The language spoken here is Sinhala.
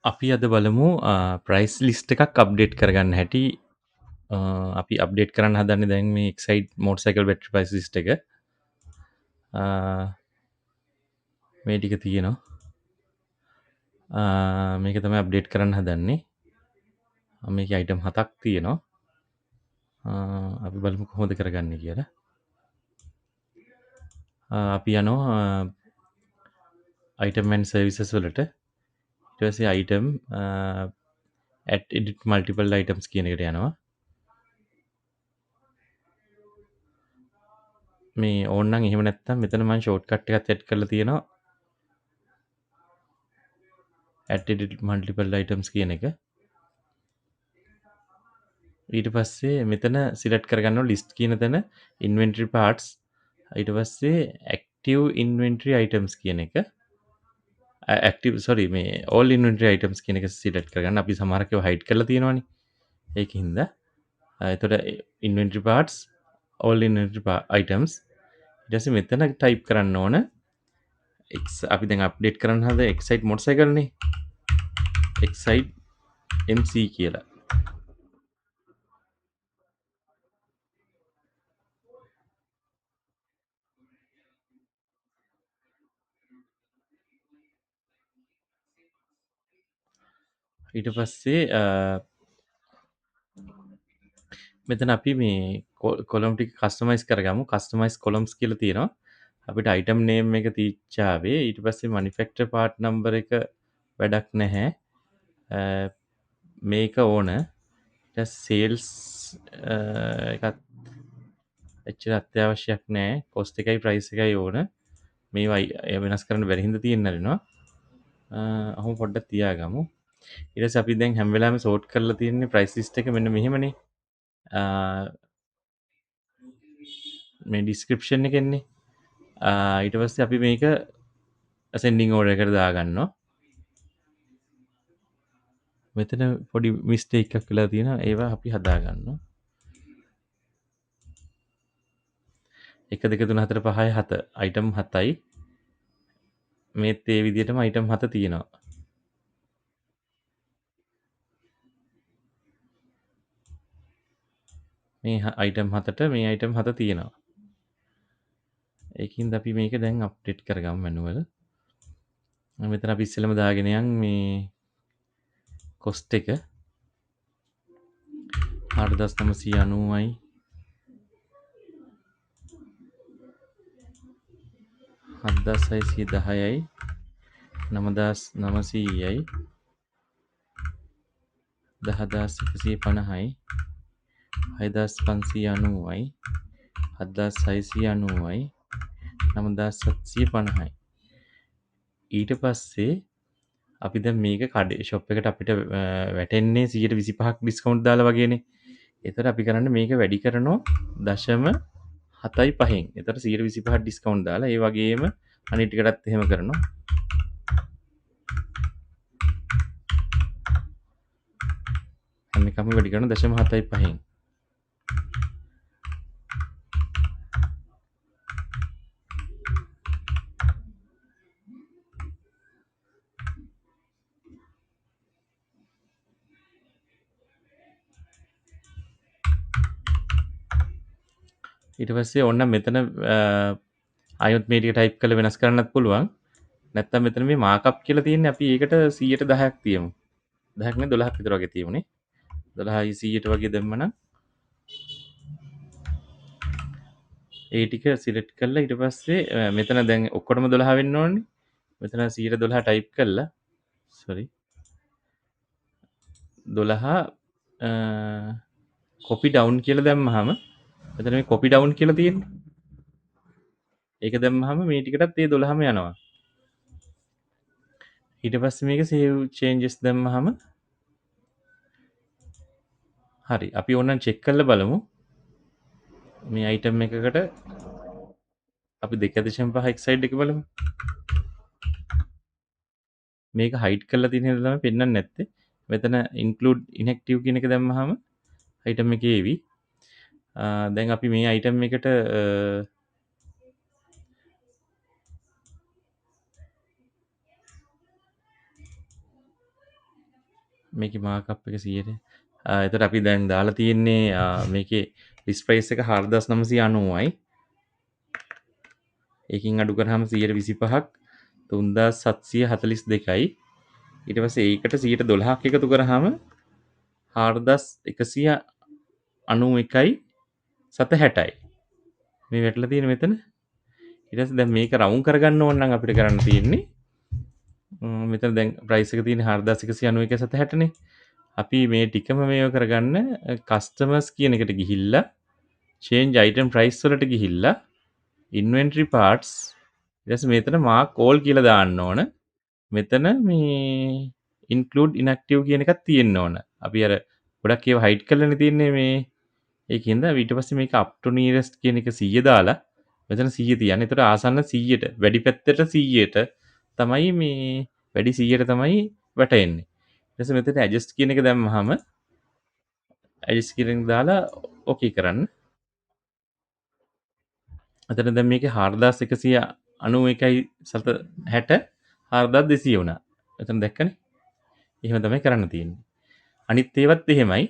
අපි අද බලමු ප්‍රයිස් ලිස්ට් එකක් අප්ඩේට් කරගන්න හැටි. අපි අප්ඩේට් කරන්න හදන්නේ දැන් මේ Exide motorcycle battery price list එක. මේ ටික තියෙනවා. මේක තමයි අප්ඩේට් කරන්න හදන්නේ. මේකේ අයිටම් 7ක් තියෙනවා. අපි බලමු කොහොමද කරගන්නේ කියලා. අපි යනවා අයිටම් ඇන්ඩ් සර්විසස් වලට. ඊට පස්සේ item add edit multiple items කියන එකට යනවා. මේ ඕන්නම් එහෙම නැත්තම් මෙතන මම ෂෝට්කට් එකක් ඇඩ් කරලා තියෙනවා. ඇඩ් එඩිට් මල්ටිපල් අයිටම්ස් කියන එක. ඊට පස්සේ මෙතන සිලෙක්ට් කරගන්න ඕන ලිස්ට් කියන තැන ඉන්වෙන්ටරි පාර්ට්ස්, ඊට පස්සේ ඇක්ටිව් ඉන්වෙන්ටරි අයිටම්ස් කියන එක. ඇක්ටිව් සෝරි මේ ඕල් ඉන්වෙන්ටරි අයිටම්ස් කියන එක සිලෙක්ට් කරගන්න. අපි සමහරක් ඒවා හයිඩ් කරලා තියෙනවනේ. ඒකින්ද එතකොට ඉන්වෙන්ටරි පාර්ට්ස් ඕල් ඉන්වෙන්ටරි අයිටම්ස්. ඊට පස්සේ මෙතන ටයිප් කරන්න ඕන X, අපි දැන් අප්ඩේට් කරන්න හදන Exide motorcycle නේ. Exide MC කියලා. ඊට පස්සේ මෙතන අපි මේ කොලම් ටික කස්ටමයිස් කරගමු. කස්ටමයිස් කොලම්ස් කියලා තියෙනවා. අපිට අයිටම් නේම් එක තීච්චාවේ. ඊට පස්සේ මැනුෆැක්චර් පාර්ට් නම්බර් එක වැඩක් නැහැ. මේක ඕන. ඊට පස්සේ සේල්ස් එකත් එච්චර අත්‍යවශ්‍යයක් නෑ. කොස්ට් එකයි ප්‍රයිස් එකයි ඕන. මේවා වෙනස් කරන්න බැරි හින්දා තියෙන්න හරිනවා. ඔහොම පොඩ්ඩක් තියාගමු. ඊට පස්සේ අපි දැන් හැම වෙලාවෙම සෝට් කරලා තියෙන්නේ ප්‍රයිස් ලිස්ට් එක මෙන්න මෙහෙමනේ. මේ ඩිස්ක්‍රිප්ෂන් එක එන්නේ. ඊට පස්සේ අපි මේක ඇසෙන්ඩින් ඕඩර් එකට දාගන්නවා. මෙතන පොඩි මිස්ටේක් එකක් වෙලා තියෙනවා. ඒවා අපි හදාගන්නවා. 1 2 3 4 5 7 අයිටම් 7යි. මේත් ඒ විදිහටම අයිටම් 7 තියෙනවා. මේ අයිටම් 7ට මේ අයිටම් 7 තියෙනවා. ඒකින්ද අපි මේක දැන් අප්ඩේට් කරගමු මැනුවල්. මෙතන අපි ඉස්සෙල්ලම දාගෙන යන් මේ කොස්ට් එක 8990යි 7610යි 9900යි 10150යි 6590යි 7690යි 9750යි. ඊට පස්සේ අපි දැන් මේක කඩේ ෂොප් එකට අපිට වැටෙන්නේ 125ක් ඩිස්කවුන්ට් දාලා වගේනේ. ඒතර අපි කරන්නේ මේක වැඩි කරනවා 0.75න්. ඒතර 125ක් ඩිස්කවුන්ට් දාලා ඒ වගේම අනිත් ටිකටත් එහෙම කරනවා. හැම එකම වැඩි කරනවා 0.75න්. ඊට පස්සේ ඕන්න මෙතන ආයෙත් මේ ටික ටයිප් කරලා වෙනස් කරන්නත් පුළුවන්. නැත්තම් මෙතන මේ මාකප් කියලා තියෙන්නේ අපි ඒකට 110ක් තියමු. 10ක් නේ 12ක් විතර වගේ තියමුනේ. 12යි 100ට වගේ දැම්මනම් ඒ ටික සිලෙක්ට් කරලා ඊට පස්සේ මෙතන දැන් ඔක්කොටම 12 වෙන්න ඕනේ. මෙතන 112 ටයිප් කරලා සෝරි 12 කොපි ඩවුන් කියලා දැම්මහම මෙතන මේ කොපි ඩවුන් කියලා තියෙන්නේ. ඒක දැම්මහම මේ ටිකටත් ඒ 12ම යනවා. ඊට පස්සේ මේක සේව් චේන්ජස් දැම්මහම හරි. අපි ඕනනම් චෙක් කරලා බලමු. මේ අයිටම් එකකට අපි 2.5 එක්සයිඩ් එක බලමු. මේක හයිඩ් කරලා තියෙන හින්දා තමයි පෙන්වන්නේ නැත්තේ. මෙතන ඉන්ක්ලූඩ් ඉන්ඇක්ටිව් කියන එක දැම්මහම අයිටම් එකේ එවි. දැන් අපි මේ අයිටම් එකට මේකේ මාකප් එක 100ට. එතකොට අපි දැන් දාලා තියෙන්නේ මේකේ ලිස්ට් ප්‍රයිස් එක 4990යි. ඒකෙන් අඩු කරාම 125ක් 3742යි. ඊට පස්සේ ඒකට 112ක් එකතු කරාම 4191යි 760යි. මේ වැටලා තියෙන මෙතන. ඊට පස්සේ දැන් මේක රවුම් කරගන්න ඕන නම් අපිට කරන්න තියෙන්නේ මෙතන දැන් ප්‍රයිස් එක තියෙන්නේ 4191 760නේ. අපි මේ ටිකම මේව කරගන්න කස්ටමර්ස් කියන එකට ගිහිල්ලා change item price වලට ගිහිල්ලා inventory parts ඊට පස්සේ මෙතන mark all කියලා දාන්න ඕන. මෙතන මේ include inactive කියන එකක් තියෙන්න ඕන. අපි අර ගොඩක් ඒවා හයිඩ් කරලානේ තියෙන්නේ මේ. ඒකින්ද ඊට පස්සේ මේක up to nearest කියන එක 100 දාලා මෙතන 100 තියන්න. එතකොට ආසන්න 100ට වැඩි පැත්තට 100ට තමයි මේ වැඩි 100ට තමයි වැටෙන්නේ. ඊට පස්සේ මෙතන adjust කියන එක දැම්මහම adjust කියන එක දාලා okay කරන්න. එතන දැන් මේකේ 4191යි 760 4200 වුණා. එතන දැක්කනේ. එහෙම තමයි කරන්න තියෙන්නේ. අනිත් ඒවත් එහෙමයි.